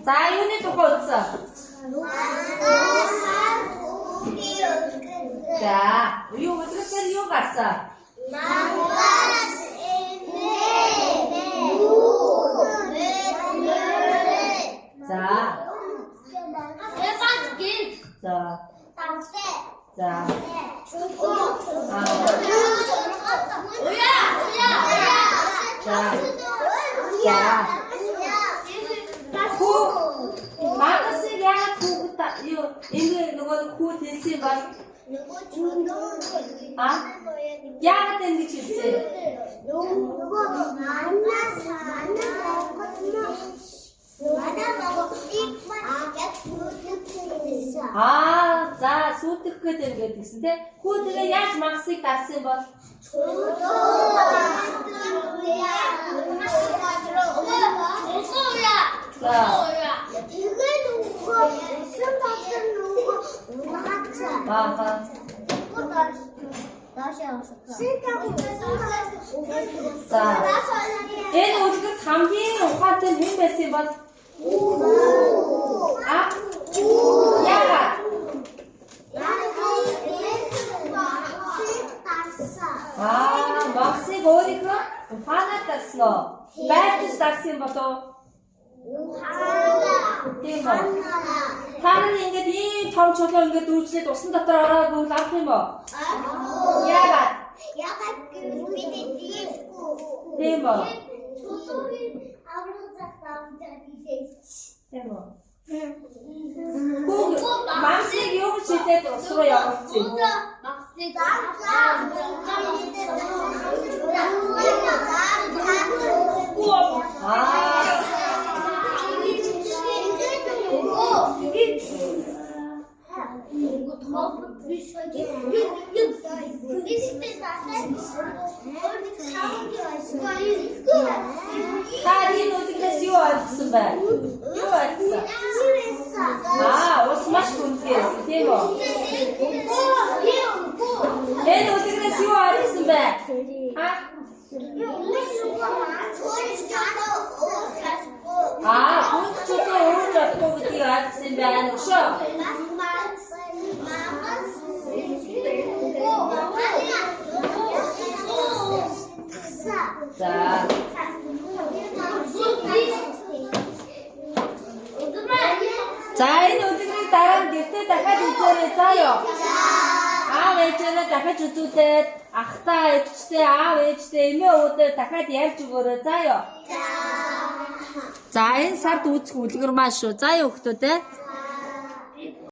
За, юуны тухай үзсэн? За, юу үлгэр дээр юу гарсан? За, за, за. Хүү мангасыг яагаад хүүхэд юу ингэ нөгөө нэг хүү хэлсэн бол а яагаад ингэж хэлсэн? Нөгөө манаас манай Монголыг маань яг гэсэн. Аа, за, сүйтгэх гээд ингэж хэлсэн те. Хүү тэгээ яаж мангасыг дарсан бол? За. Тэгээ нөгөө усан дотор нөгөө унаацаа. Аа. За. Энэ үлгэрт хамгийн ухаантай нь хэн байсан бол? А? Яагаад? Аа, мангасыг өөрийнхөө ухаанаар дарсан уу? Байлдаж дарсан болов уу? Тийм үү? Та нар ингээд ийм том чулуу ингээд дүүжлээд усан дотор ороод бүгд авах юм уу? Яагаад? Ягаад гэвэл бид тийхгүй. Тийм үү? Чулуугийн авраг засаамжаа хийлээ. Тийм үү? Хүүг мангасыг юу гэж хэлээд ус руу явуулсан юм? Аа, та энэ үлгэрээс юу ойлгосон бэ? Юу ойлгосон? Аа, ус маш хүндтэй байсан, тийм үү? Энэ үлгэрээс юу ойлгосон бэ? Аа, аа, хүнд чулуу өөрж болохгүй гэдгийг ойлгосон байна өшөө. За, за, энэ үлгэрийг дараа нь гэртээ дахиад үзээрэй заа юу? Аав ээжээрээ дахиж үзүүлээд ахтаа ээжтэй, аав ээжтэй, эмээ өвдөө дахиад ярьж өгөөрэй заа юу? За, энэ сард үүсэх үлгэр маань шүү. За юу хүмүүс ээ.